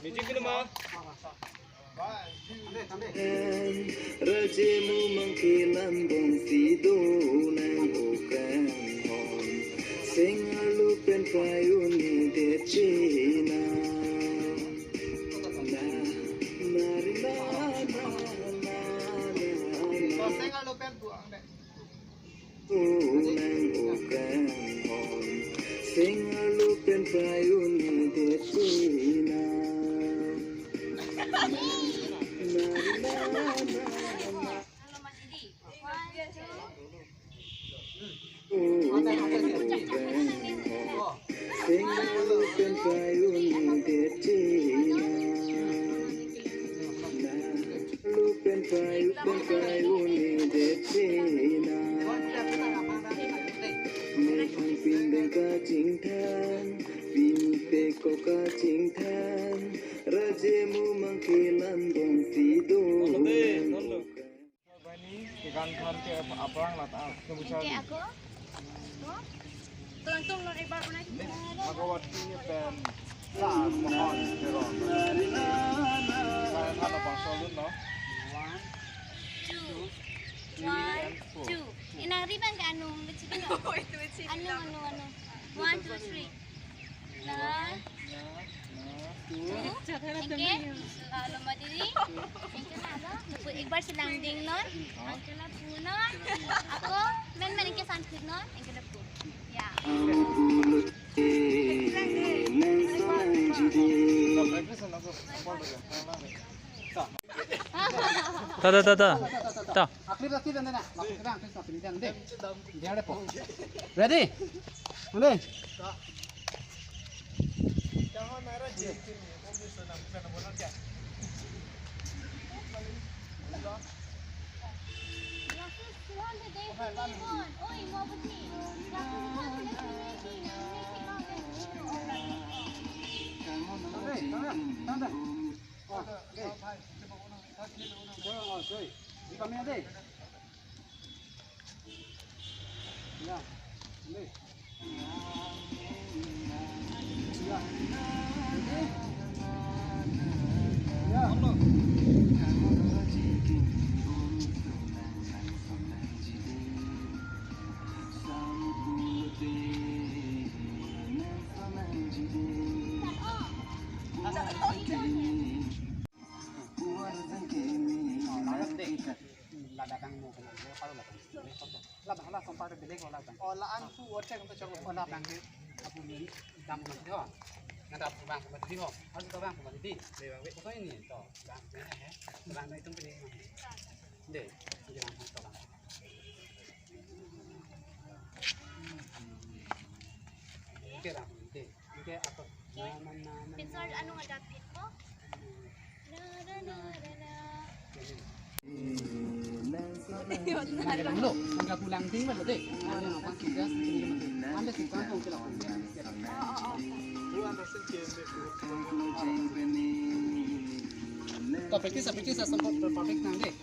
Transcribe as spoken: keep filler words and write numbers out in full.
Music dulu, Ma. Raje Mumang kelam bongsi do nang okanghon. Seng arlo pen payun-edet chenam. Na, na, ri, na, na, na, na, na. Seng arlo pen payun-edet chenam. Seng arlo pen payun-edet chenam. Na, na, na, na, na. Seng arlo pen payun-edet chenam. Na, arlo pen payun, pen payun-edet chenam. Methang pindeng kachingthang, pini pekok kachingthang, Raje Mumang kelam bongsi do. Bani, kekan khan ke ap-, aphrang lat a, kemudian. Oke, ako. Tulang tung non ek bar punai. Bhagawati pen Ram Mohan Teron. Saya khan apang solun, no? One, two, three, one, and four. Two. Ina riban ke anu, kecil kan? Anu, anu, anu. One, two, three. One, two, three. Thank you. Uh, lomba diri. Thank you, na, no? Pu-, ek bar si langding non. Uncle pu non. Ako, men men ke sanskrit non. Uncle pu. Ya. Ta, ta, ta, ta. Ta. Aklip, aklip, ande na. Aklip, aklip, aklip, ande. Dia ada po. Ready? Ande. Ladang mo ko, ladang mo ko, ladang. Ladang, ladang, kompar bilik ladang. Oh, la-an pu hotel untuk chaklo. Oh, ladang ke, apu ni, dam ko mati ho. Nang dam ko bang ko mati ho. Harus ko bang ko mati. Deh, bang, wait. Ko ini to, bang, ini, eh. Bang itu pilih. Deh, ini bang ko bang. Oke, bang, deh. Oke, apa? Na, na, na, na, Pinsol na. Anu ngadapit ko? Na, na, na, na, na. Lo, angka pulang ting ba, deh. Ano, pas kita, anda sih kan kong kila kong. To practice, practice, sempat perfect nang, deh.